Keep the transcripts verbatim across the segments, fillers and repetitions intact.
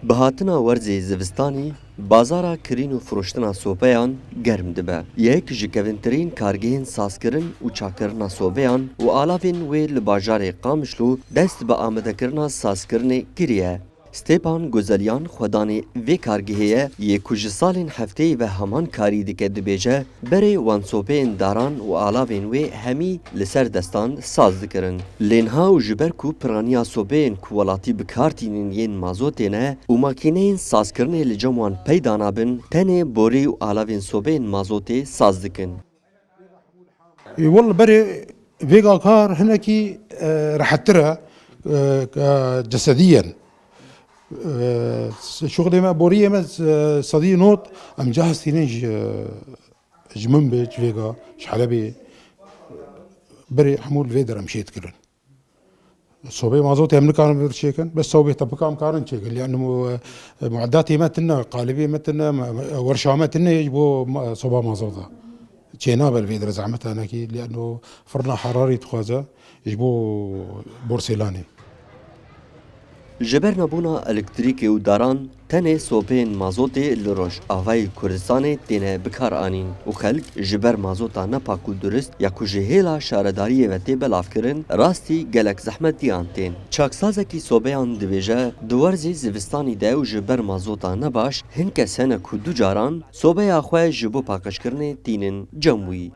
Bi hatina werzê zivistanî, bazara kirîn û firoştina sobeyan germ dibe. Yek ji kevintirîn kargehên sazkirin û çakirina sobeyan û alavên wê li bajarê Qamişlo dest bi amadekirina sazkirinê kiriye. Stepan Gozeliyan xwedanê vê kargehê ye, yê ku ji salên hefteyê ve heman karî dike, dibêje, berê wan sobeyên daran û alavên wê hemî li ser destan saz dikirin. Lê niha û ji ber ku piraniya sobeyên ku welatî bi kar tînin yên mazotê ne û makîneyên sazkirinê li cem wan peyda nabin, tenê borî û alavên sobeyên mazotê saz dikin. Ê, walla berê vêga kar hinekî, e, rehettir e, e, ke cesediyen. E, şuxulê me, boriyê me, e, sedî not, em cehaz tînin ji, ji Minbê, ji vêga, ji Helebê. Berê hemû li vê der em şêt kirin. Sobê mazotê em nikarin vir çêkin. Bes sobê tepika em karin çêkin. Lîanno, e, mueddatê me tune, qalibê me tune, me, me, werşa me tune ji bo ma-, soba mazota. Çênabe li vê derê zehmet hinekî. Lîanno firna herarî dixwaze ji bo borsêlanê. Ji ber nebûna elektrîkê û daran, tenê sobeyên mazotê li Rojavayê Kurdistanê têne bikaranîn û xelk ji ber mazota nepak û durist ya ku ji hêla şaredariyê ve tê belavkirin, rastî gelek zehmetiyan tên. Çaksazekî sobeyan dibêje, di werzê zivistanî de û ji ber mazota nebaş, hin kes hene ku du caran sobeya xwe ji bo paqijkirinê tînin cem wî.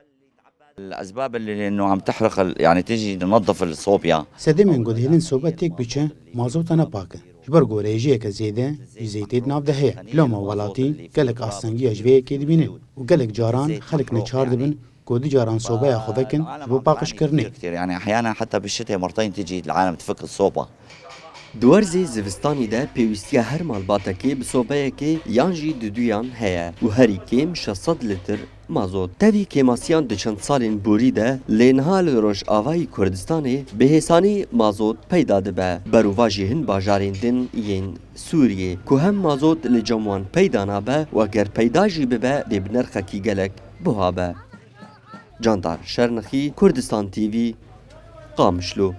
الأسباب اللي إنه عم تحرق ال-، يعني تجي ننظف الصوبيا. Sedemên ku dihêlin sobe têk biçe, mazota nepak e. Ji ber ku rêjiyeke zêde ji zeytê di nav de heye. Loma welatî gelek astengiya ji vê yekê dibîne û gelek caran xelk neçar dibin ku du caran sobeya xwe vekin ji bo paqijkirinê. كتير، يعني أحيانًا حتى بالشتاء مرتين تجي العالم تفك الصوبة. Di werzê zivistanî de pêwîstiya her malbatekê bi sobeyekê yan jî duduyan heye û herî kêm şeş sed lîtir mazot. Tevî kêmasiyan di çend salên borî de, lê niha li Rojavayî Kurdistanê bi hêsanî mazot peyda dibe. Berovajî hin bajarên din yên Sûriyê, ku hem mazot li cem wan peyda nabe û eger peyda jî bibe, dê bi nirxekî gelek buha be. Candar Şernixî, Kurdistan T V, Qamişlo.